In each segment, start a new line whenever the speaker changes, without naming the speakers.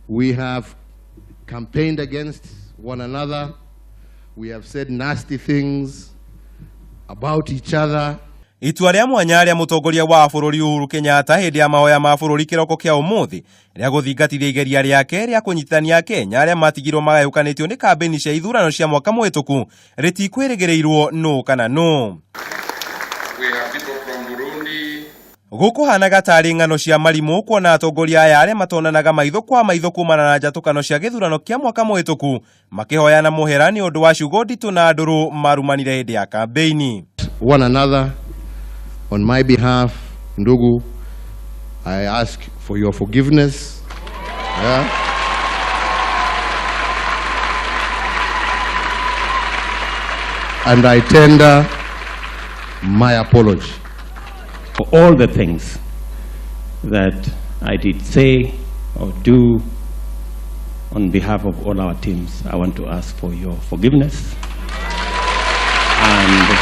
We have campaigned against one another. We have said nasty things about each other.
Itua rĩa mwanya rĩa mũtongoria wa bũrũri Uhuru Kenyatta hĩndĩ ya mahoya ma bũrũri kĩroko kĩa ũmũthĩ rĩa gũthingatithia igeria rĩake rĩa kũnyitithania Akenya arĩa matigirwo magayũkanĩtio nĩ kambĩini cia ithurano cia mwaka mũhĩtũku rĩtikwĩrĩgĩrĩirwo nũ kana nũ.
We have people from Burundi.
Gũkũhanaga tarĩ ng'ano cia marimũ kuona atongoria aya arĩa matonanaga maitho kwa maitho kumana na njatũkano cia gĩthurano kĩa mwaka mũhĩtũku makĩhoyana mũhera nĩ ũndũ wa ciugo nditũ na ndũrũ marumanire hĩndĩ ya kambĩini.
One another, on my behalf, ndugu, I ask for your forgiveness. Yeah. And I tender my apology.
For all the things that I did say or do on behalf of all our teams, I want to ask for your forgiveness. And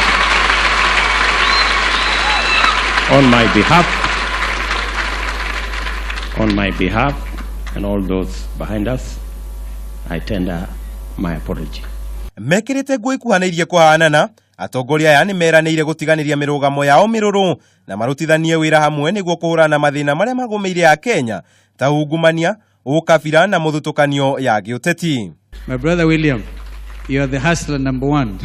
on my behalf and all those behind us, I tender my apology.
Mekĩrĩte nguo ikuhanĩirie kũhanana, atongoria aya nĩ meranĩire gũtiganĩria mĩrũgamo yao mĩrũrũ na marutithanie wĩra hamwe nĩguo kũhũrana na mathĩna marĩa magũmĩire Akenya ta ungumania, ũkabira na mũthutũkanio ya gĩũteti.
My brother William, you are the hustler number one.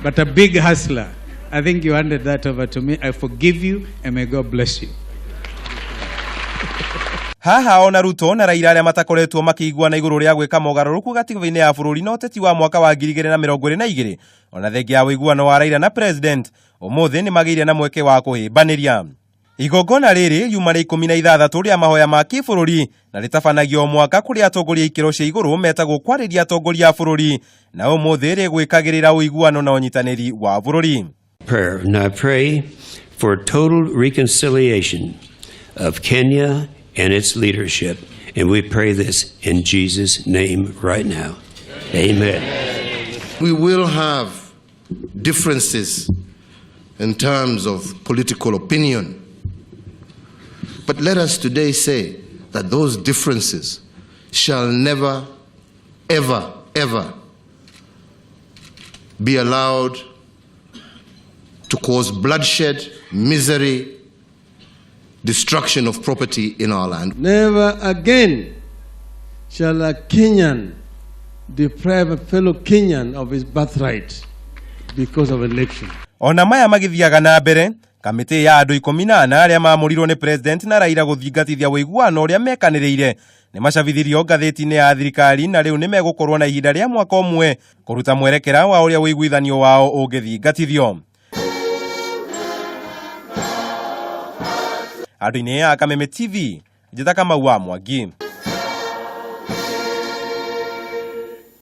But a big hustler. I think you handed that over to me. I forgive you and may God bless you.
Haha ona Ruto na Raila arĩa matakoretwo makĩiguana igũrũ rĩa gwĩka mogarũrũku gatiba-inĩ ya bũrũri na ũteti wa mwaka wa 2022 ona thengia ya ũiguano wa Raila na President ũmũthĩ nĩ magĩire na mweke wa kũhĩmbanĩria. Igongona rĩrĩ riuma rĩa 16 rĩa mahoya ma kĩbũrũri na rĩtabanagio o mwaka kũrĩa atongoria ikĩro cia igũrũ metagwo kwarĩria atongoria a bũrũri na ũmũthĩ rĩgwĩkagĩrĩra ũiguano na ũnyitanĩri wa bũrũri.
Prayer. And I pray for total reconciliation of Kenya and its leadership. And we pray this in Jesus' name right now. Amen.
We will have differences in terms of political opinion. But let us today say that those differences shall never, ever, ever be allowed to cause bloodshed, misery, destruction of property in our land.
Never again shall a Kenyan deprive a fellow Kenyan of his birthright because of election.
Ona maya magĩthiaga na mbere, kamĩtĩ ya andũ 14 arĩa maamũrirwo nĩ President na Raila gũthingatithia ũiguano ũrĩa mekanĩrĩire nĩ macabithirio ngathĩti-inĩ ya thirikari na rĩu nĩ megũkorwo na ihinda rĩa mwaka ũmwe kũruta mwerekera wa ũrĩa ũiguithanio wao ũngĩthingatithio. Andũ-inĩ a Kameme TV, njĩta Kamau wa Mwangi.